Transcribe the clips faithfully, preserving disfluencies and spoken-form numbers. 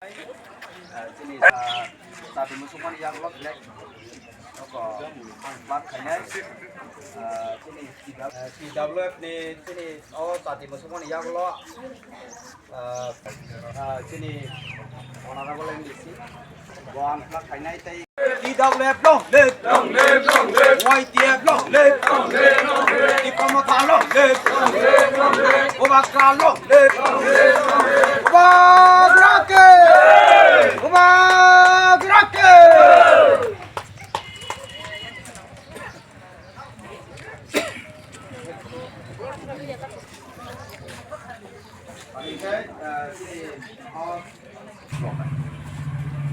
Ah, chini, ah, chati muchungmani yagulo belai nokho ang club khainai. Ah, chini T W F ni chini o chati muchungmani yagulo, ah, ah, chini honorable M D C bo ang club khainai tei T W F long live! Long live, long live! Y T F long live! Long live, long live! Tipra Motha long live! Long live, long live! Bubagra long live! Long live, long live! Bubagra ke! Bubagra ke!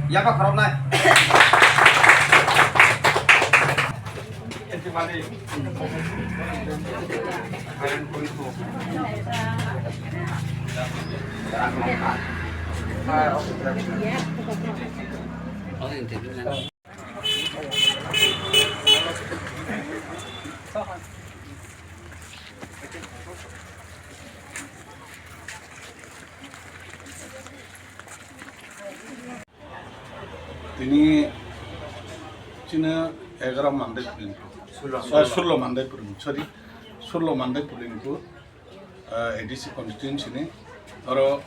Yaka khoroknai. Tini chini egaroh mandai pulingko. Sullo. Ah, sullo mandai puling, sorry. Sullo mandai pulingko. Ah, A D C constituency ni oro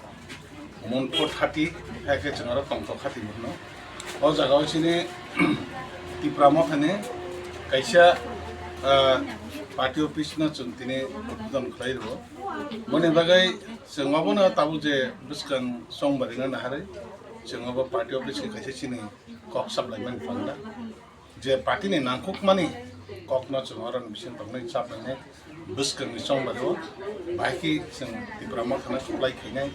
Monpur thirty, hai khe chwng oro tongthok khati bono. O jaga o chini Tipra Motha ni kaisa, ah, party office no chwng tini udbodon khlai rwo. Moni bagwi chwng obono tabuk je bwskang chongbarino naharwi chwng obo party office ni kaisa chini kok saplaimani panda. Je party ni nangkukmani kokno chwng oroni bising tongnai chaplainai bwskangni chongbario bahai khe chwng Tipra Motha no supply khainai.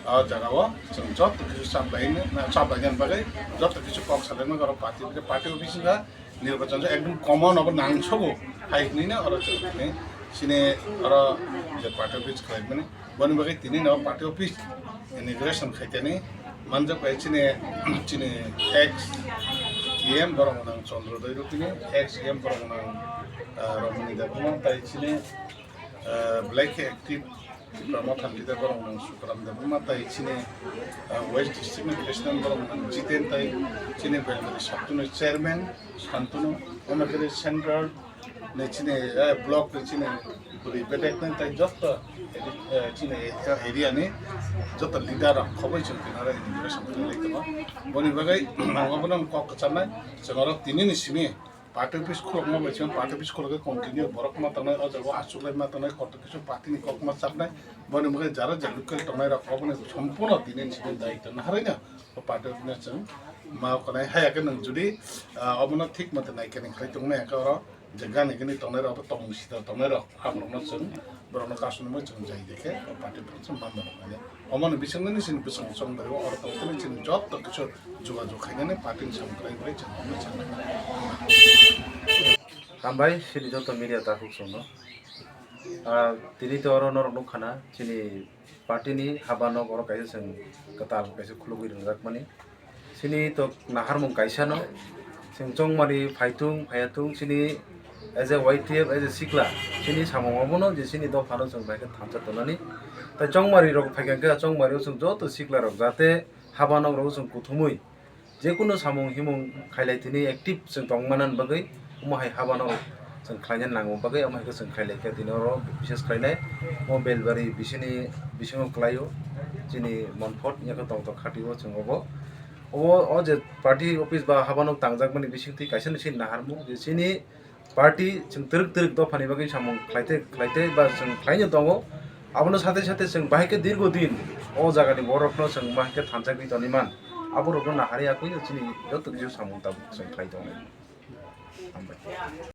O jagao chwng joto kisu chaplainai, chaplainani bagwi joto kisu kok salaimani oro party, party office wngkha nirbachon ekdom common obo nangsogo hai hinwi no oro chwng thangwi chini oro je party office khlaimani. Boni bagwi tini no party office inauguration khaitani manjak bai chini, chini ex E M borok nang Chandra Dai Rupini, ex E M borok nang, ah, Romani Debbarma tai chini, ah, belai khe active Tipra Motha leader borok nang Sukram Debbarma tai chini, ah, West District ni President borok nang Jiten tai chini Belbari Sabtuni Chairman Santunu, omo khe central ni chini, eh, block ni chini bwrwi bedek nang tai joto, eh, chini area ni joto leader rok khoboi chwng tini oro inauguration khlai tongo. Boni bagwi ang obono kok kwcharnai, chwng oro tini ni simi party office khulokma bai chwng party office khulok khe continue borok ma tongnai, o jaga o achuk lai ma tongnai, kotor kisu party ni kok ma chapnai. Boni bagwi jara je local tongnai rok obono sompurno tini ni simi daitw naharwi no. O party office no chwng ma kanai, haya khe nwng jodi, ah, obono thik mate naikani khlai tongmani hwnkhe oro je gani gani tongnai rok, tongmung sita tongnai rok, aborokno chwng borokno kasumwi chwng jai de khe o party office no chwng ma mano kanya. Omono bisingni chini bwswng chongbai o oro tongthokni chini joto kisu jogajog khainani party ni samung kwrwi kwrwi chwng omono chwng. Hambai chini joto media takhuk chwngno. Ah, tini to oro norok nukha na chini party ni haba nok oro kaisa chwng kwtal kaisa khulugwi rwjakmani. Chini to naharmung kaisa no, chwng chongmari phaitung phaiyatung chini as a Y T F, as a sikla, chini samung obono je chini dophano chwng bai khe thansa tonani. Tai chongmari rok phaikha khe chongmari o chwng joto sikla rok jate haba nok rogo chwng kuthumwi jekunu samung himung khailai tini active chwng tongmani bagwi. Omo hai habano chwng khlaina nango bagwi, omo hai khe chwng khlai laikha tini oro bises khlainai. Omo Belbari bisini bisingo kwlaio, chini Monpot yakhe tongthok khatio chwng obo. Obo o je party office ba habano tangjakmani bisingtwi kaisa ni sini naharmung je chini party chwng twrwk twrwk dophani bagwi samung khlaite khlaite ba chwng khlaino tongo. Abono sate sate chwng bahai khe dirgo din o jagani borokno chwng bahai khe thansa gwi toniman. Aborokno naharwi yakwi chini joto kisa samung tabuk chwng khlai tongnai. Hambai.